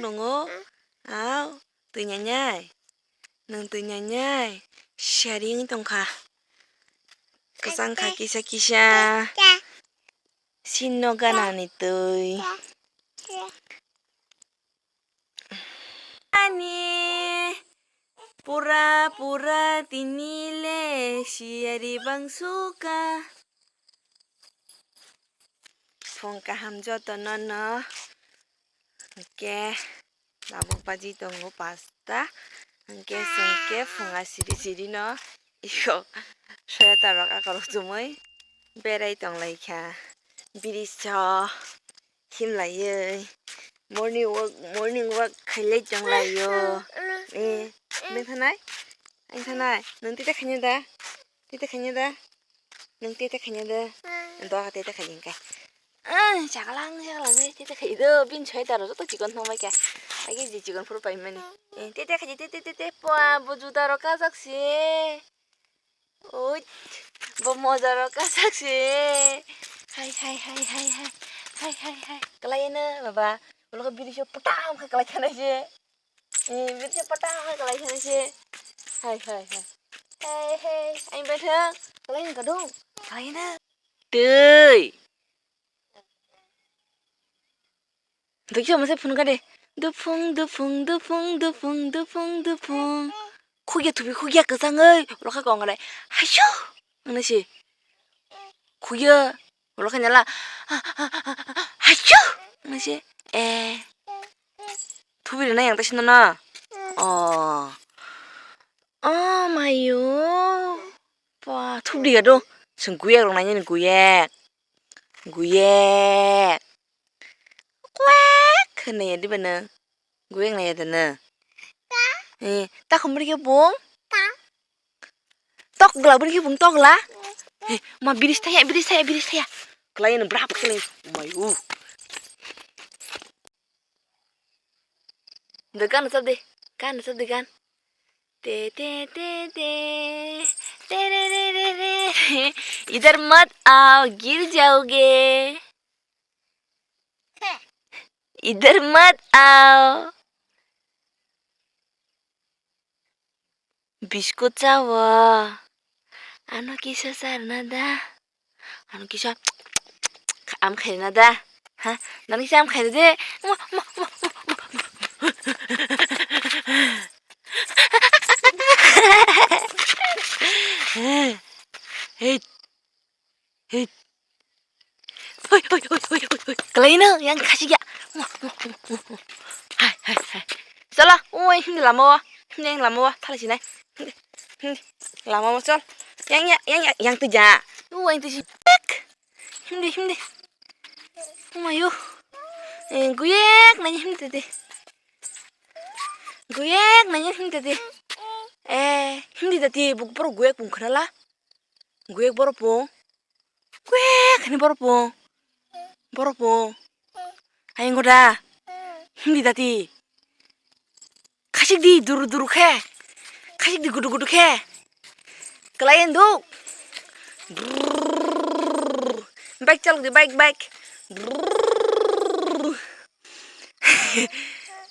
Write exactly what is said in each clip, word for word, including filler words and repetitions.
Tongo. Au, twi nyanai. Nwng twi nyanai. Sharing tongkha. Kwchang kha kisa kisa. Sinno ganani twi. Ani pura pura tini le siyari bangsuka. Phung kaham joto no no. Hwnkhe tabuk baji tongo pasta. Hwnkhe chwng khe phunga siri siri no iko sweater rok akorok chumui berai tonglaikha. Bridge o himlaiwi morning walk, morning walk khailai tonglaio. Eh, nung thanai? Ang thanai? Nwng tete khaina da? Tete khaina da? Nwng tete khaina da? Doha tete khaina kha. Ah, chaklang, chaklang, tete khai do. Bini sweater rok joto chikon thangbai kha. Agi je chikon phuru paimani. Eh, tete khaji, tete, tete, tete, pua, bo juta rok kajak se. Oi, bo moja rok kajak se. Hai, hai, hai, hai, hai. Hai, hai, hai. Kalai na, baba. Ulo ka biri sio patang kha kalai khanai se. Eh, biri sio patang kha kalai khanai se. Hai, hai, hai. Hai, hai. Ai, bethang. Kalai na kadung. Kalai na. Tei. Dukhe masa phunukha de. Duphung, duphung, duphung, duphung, duphung, duphung. Khugya thubi, khugya kwchangwi. Lokha kong rai. Haishu! Hwnwi si. Khugya. Lokha nyala. Haishu! Hwnwi si. Eh. Thubi rina yang tashi nono. Oh. Oh, mayo. Pa, thubi ya do. Seng guyak rong nanya ni guyak. Guyak. Kwek, hwnwi ya diba nw? Guyak nai ya da nw? Eh, ta khumri khe bung? Tok gla, bini khe bung tok gla? Eh, ma biris thaya, biris thaya, biris thaya. Klai no brap khe nai. Mai u. De gan sab de, gan sab de gan. Te, te, te, te. Te, re, re, re, re. Idhar mat aao, gir jaoge. Idhar mat aao. Biskut chawo. Ano kisa charna da. Ano kisa am khaina da. Ha? Nang kisa am khaina de. Hey. Hey. Hoi, hoi, hoi, hoi, hoi, hoi. Kalaino yang khasi ya. Hai, hai, hai. Sala, oi, hindi lama wa. Hindi yang lama wa, thala sinai. Hindi, hindi. Lama wa, sol. Yang, yang, yang, yang, yang tu ja. Oi, yang tu si. Pek. Hindi, hindi. Umayo. Eh, guyek nanya hindi tadi. Guyek nanya hindi tadi. Eh, hindi tadi, buk poro guyek bung khnala. Guyek borok pung. Guyek hini borok pung. Borok pung. Ayang goda. Hindi dati. Khasik di duru duru khe. Khasik di gudu gudu khe. Kelayan du. Brrrr. Bike chalok di, bike, bike. Brrrr.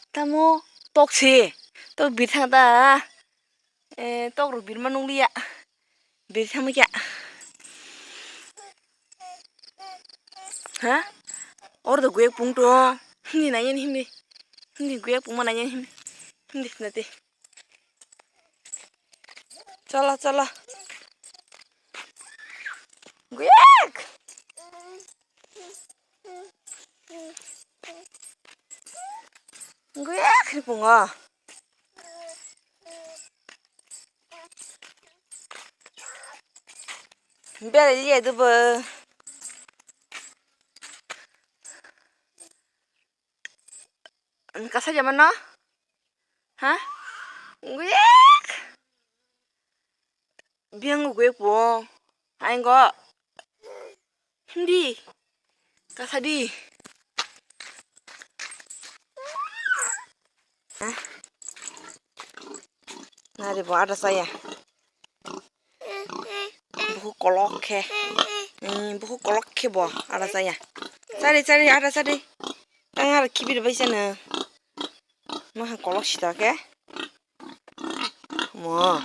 Tamo tok si. Tok bithang ta. Eh, tok rok birma nukliya. Bir thangma kya? Ha? Or do guyek pung to. Hindi nai hindi. Hindi guyek pung ma nai hindi. Hindi nate. Chala, chala. Guyek. Guyek ni pungo. Bere liya dubo. Kasa jamano? Ha? Guyek. Biang guyek po. Aingo. Hindi. Kasadi. Hah? Nari bo ada saya. Buku kolok khe. Hmm, buku kolok khe bo ada saya. Cari, cari, ada cari. Tangar kibir bai sana. Maha kolok sita khe. Mo.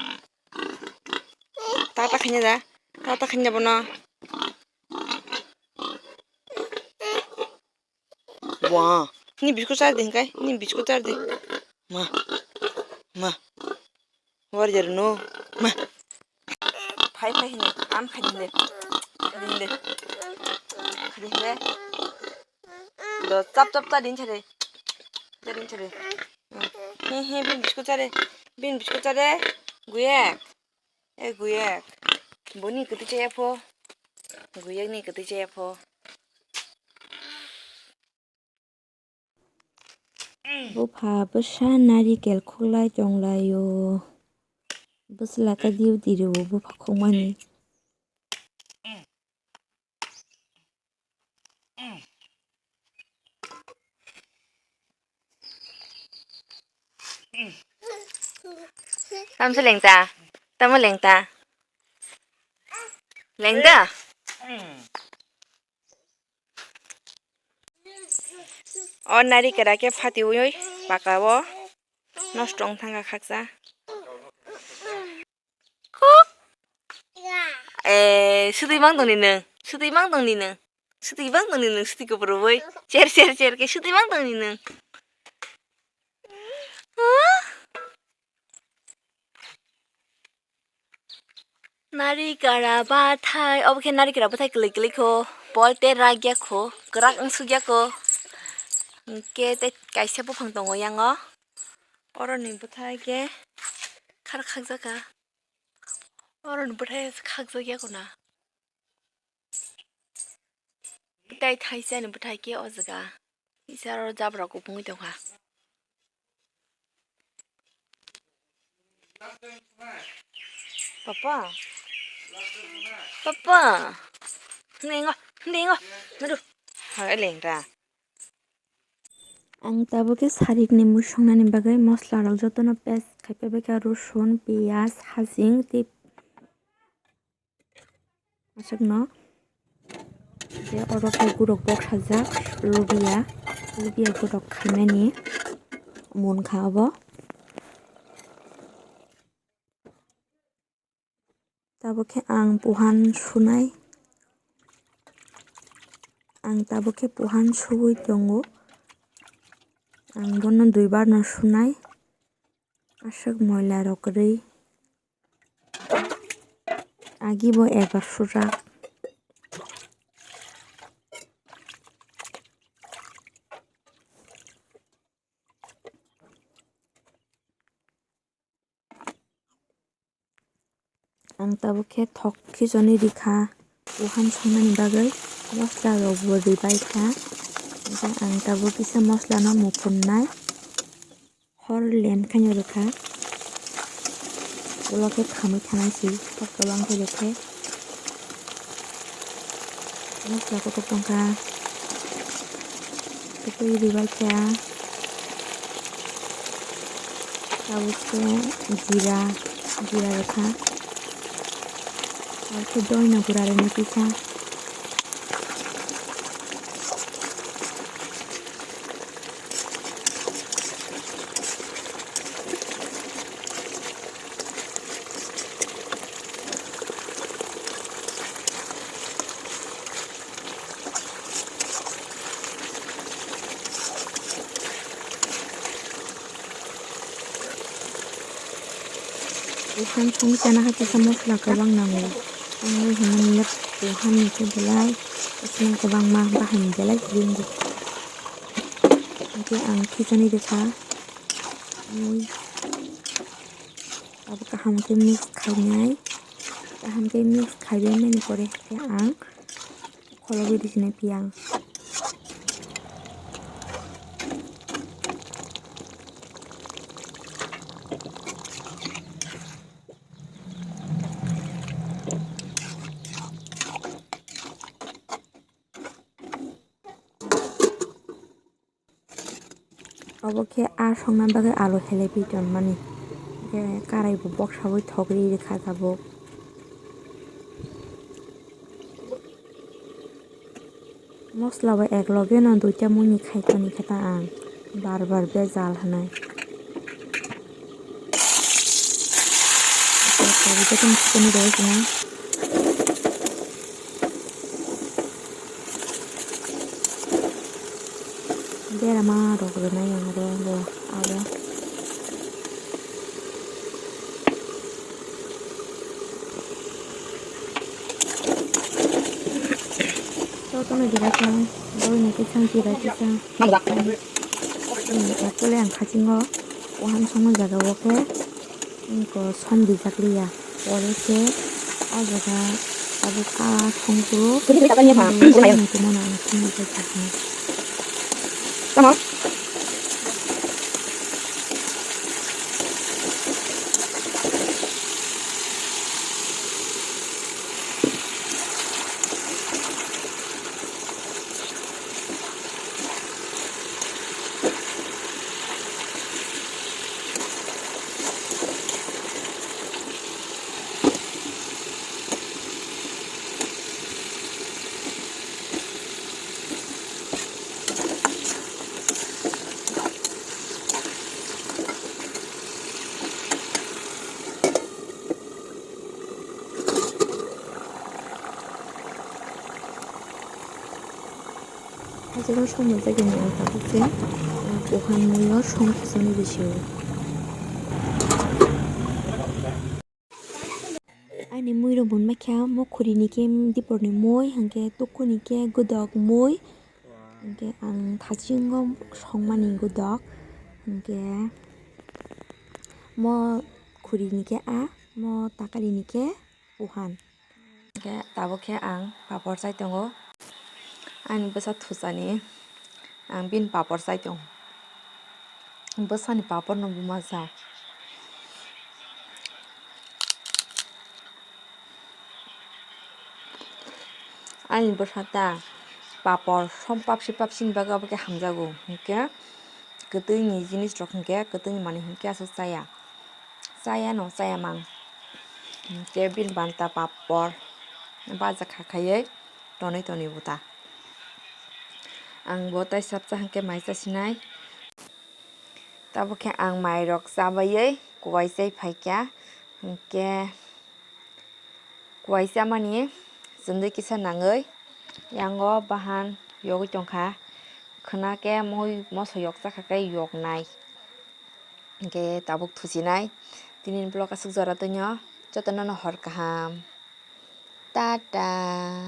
Tata khanya da. Tata khanya bono. Wa. Ni biscuit char de kai. Ni biscuit char de. Ma. Ma. War jar no. Ma. Phai phai hini. Am khai de. Khai de. Khai de. Do chap chap ta din chare. Ta din chare. He he bin biscuit chare. Bin biscuit chare. Guye. E guyak, boni kwtwi chaya pho, guyak ni kwtwi chaya pho. Bupha bwsa narikel khuklai tonglaio. Bwsla khe duty rwo bupha khukmani. Tamsa lengta, tamo lengta, lengta. O nari kera khe phatiwi pakao nosto wng thangkha khaksa. Kok. Eh, sutwi mang tongni nwng. Sutwi mang tongni nwng. Sutwi mang tongni nwng. Sutwi kuphur bai. Cher, cher, cher khe sutwi mang tongni nwng. Huh? Nari kara bathai. Obo khe nari kara bathai kwlwi kwlwi kho. Pol te rak ya kho. Kwrak wng suk ya kho. Hwnkhe tei kaisa buphang tongo yango. Oroni bwthai khe khar khakjaka. Oroni bwthai khakjakya khuna. Bwthai thaisani bwthai khe o jaga. Kisa oro jabra kupungwi tongkha. Papa. Papa. Hwnwi ngo, hwnwi ngo. Nadu. Hai lengra. Ang tabuk khe sarikni mui songnani bagwi moslarok jotono paste khai paibaikha, rosun, piyaj, haching tei aswkno. Tei oro khe gurok boksajak, lubiya, lubiya gurok khaimani munkha obo. Tabuk khe ang puhan sunai. Ang tabuk khe puhan suwi tongo. Ang bono duibar no sunai. Aswk moila rok kwrwi. Agi bo ekbar sujak. Ang tabuk khe thok khichoni rikha, buhan songnani bagwi mosla rok bo ribaikha. Hwnkhe ang tabuk kisa mosla no muphunai hor len khaino rwkha. Ulo khe khamwi thanai se thok kwbang khe rwkhe. Mosla kotor tongkha. Tei ribaikha. Tabuk khe jira, jira rwkha. Tabuk khe doina gura rwni kisa. Buhan songwi chana hai kisa mosla kwbang nango. Ang oi hwnmani yak buhan ni khe belai bwswng kwbangma bahai ni belai ringo. Hwnkhe ang khichani rwkha. Tabuk kaham khe mix khainai. Kaham khe mix khaibai mani pore khe ang kholobwi rwsinai piyang. Obo khe aa songna bagwi alu helebwi tonmani. Hwnkhe karai bo boksawi thok ri rwkha tabuk. Mosla bo ek loge no duita mui ni khai toni khe ta ang bar bar bejal hwnwi. Kari jotono sukuni rw sini. Berama rok rwnai ang aro bo abo. Jotono jera khe ang borokni kisa jera kisa. Nang jak. Tole ang khasingo wahan songma jaga o khe. Eko som rijak liya. Pore se o jaga abo kha songkru. Kiri kiri kata niya pha. Ang kuru nayo. Ang kuru nayo. Ang kuru nayo. Tamo? Hajiro song mojagini ang tabuk se, ah, buhan muiyo song kisani bisio. Ani mui rok bon maikha, mo khuri ni khe diporni mui, hwnkhe tuku ni khe godok mui, hwnkhe ang thasingo songmani godok, hwnkhe mo khuri ni khe a, mo takari ni khe buhan. Hwnkhe tabuk khe ang papor chai tongo. Ani bwsa thusani ang bini papor chai tongo. Bwsani papor no buma jak. Ani bwsa ta papor som papsi papsi ni bagwi obo khe hamjago. Hwnkhe kwtwini jinis rok hwnkhe kwtwini manwi hwnkhe aswk chaya. Chaya no chaya mang. Hwnkhe bini banta papor baja kha khaiwi tonwi tonwi bo ta. Ang bo tai sap cha hwnkhe mai cha sinai. Tabuk khe ang mai rok chabaiwi kuwai chai phaikha, hwnkhe kuwai chamani chwndwi kisa nangwi yango bahan yogwi tongkha, khwna khe mui moso yok chakha khe yoknai, hwnkhe tabuk thuchinai. Tini ni vlog aswk jora tongo, jotono no hor kaham, tata.